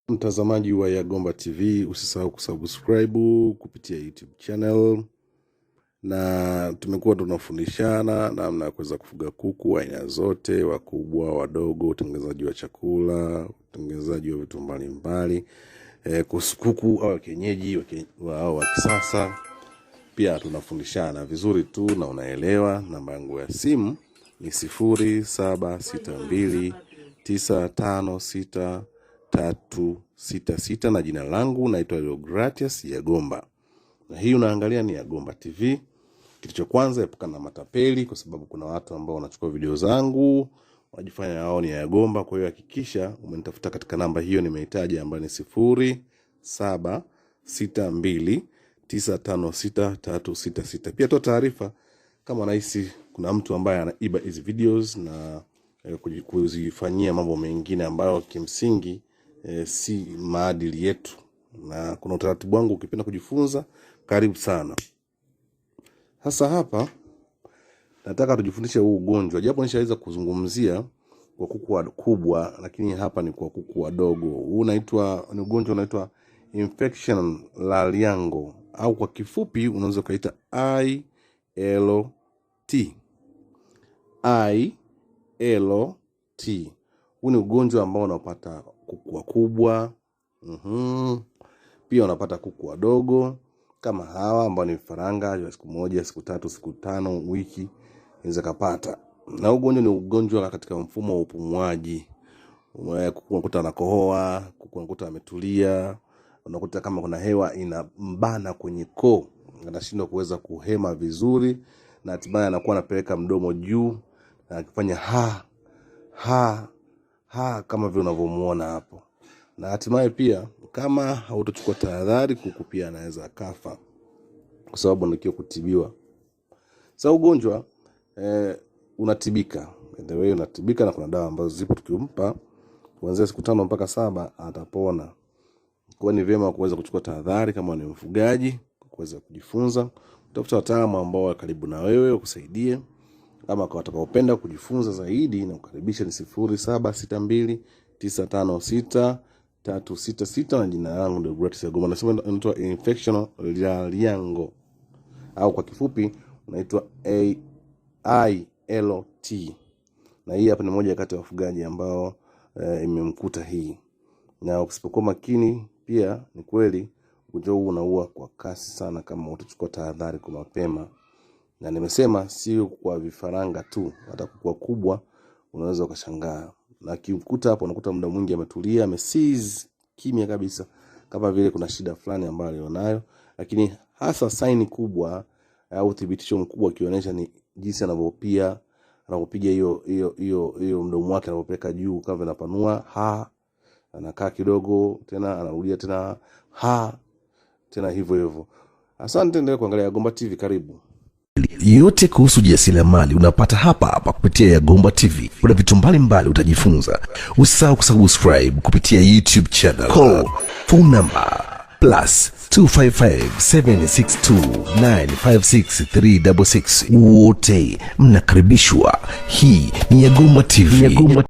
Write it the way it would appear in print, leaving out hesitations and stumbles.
Mtazamaji wa Yagomba TV, usisahau kusubscribe kupitia YouTube channel, na tumekuwa tunafundishana namna ya kuweza kufuga kuku aina zote, wakubwa, wadogo, utengenezaji wa chakula, utengenezaji wa vitu mbalimbali kuhusu kuku au kienyeji au wa kisasa. Pia tunafundishana vizuri tu na unaelewa. Namba yangu ya simu ni 0762956366 na jina langu naitwa Deogratias Yagomba, na hii unaangalia ni Yagomba TV. Kitu cha kwanza, epuka na matapeli, kwa sababu kuna watu ambao wanachukua video zangu wanajifanya wao ni Yagomba. Kwa hiyo hakikisha umenitafuta katika namba hiyo nimeitaja, ambayo ni 0762956366. Pia toa taarifa kama unahisi kuna mtu ambaye anaiba hizi videos na kuzifanyia mambo mengine ambayo kimsingi si maadili yetu, na kuna utaratibu wangu, ukipenda kujifunza, karibu sana. Sasa hapa nataka tujifundishe huu ugonjwa, japo nishaweza kuzungumzia kwa kuku wakubwa, lakini hapa ni kwa kuku wadogo. Huu unaitwa ni ugonjwa unaitwa infection laryngo, au kwa kifupi unaweza ukaita ILT. ILT. Huu ni ugonjwa ambao unapata kuku wakubwa, pia unapata kuku wadogo kama hawa ambao ni vifaranga wa siku 1, siku 3, siku 5, wiki inaweza kapata. Na ugonjwa ni ugonjwa katika mfumo wa upumuaji. Kuku unakuta anakohoa, kuku unakuta ametulia, unakuta kama kuna hewa inambana kwenye koo, anashindwa kuweza kuhema vizuri, na hatimaye anakuwa anapeleka mdomo juu na akifanya ha ha ha kama vile unavyomuona hapo. Na hatimaye pia kama hautochukua tahadhari, kuku pia anaweza akafa, kwa sababu anatakiwa kutibiwa. Sasa ugonjwa unatibika. By the way, unatibika na kuna dawa ambazo zipo, tukimpa kuanzia siku 5 mpaka 7 atapona. Kwa ni vyema kuweza kuchukua tahadhari kama ni mfugaji, kuweza kujifunza, kutafuta wataalamu ambao wa karibu na wewe wakusaidie. Kama kwa watakaopenda kujifunza zaidi, na kukaribisha ni 0762956366, na jina langu ndio Deogratias Yagomba. Nasema inaitwa infection laryngo, au kwa kifupi unaitwa ILT. Na hii hapa ni moja kati ya wafugaji ambao imemkuta hii. Na usipokuwa makini pia ni kweli ugonjwa huu unaua kwa kasi sana kama utachukua tahadhari kwa mapema. Na nimesema sio kwa vifaranga tu, hata kuku wakubwa unaweza ukashangaa. Na kimkuta hapo unakuta muda mwingi ametulia, ameseize kimya kabisa, kama vile kuna shida fulani ambayo alionayo. Lakini hasa saini kubwa au uthibitisho mkubwa akionyesha ni jinsi anavyopiga hiyo mdomo wake anavyopeleka juu kama anapanua ha, anakaa kidogo tena anarudia tena ha, tena hivyo hivyo. Asante, endelea kuangalia Yagomba TV, karibu. Yote kuhusu ujasiriamali unapata hapa hapa kupitia Yagomba TV. Kuna vitu mbalimbali utajifunza. Usisahau kusubscribe kupitia YouTube channel. Call phone number +255 762 956 366. Wote mnakaribishwa. Hii ni Yagomba TV. Yagomba.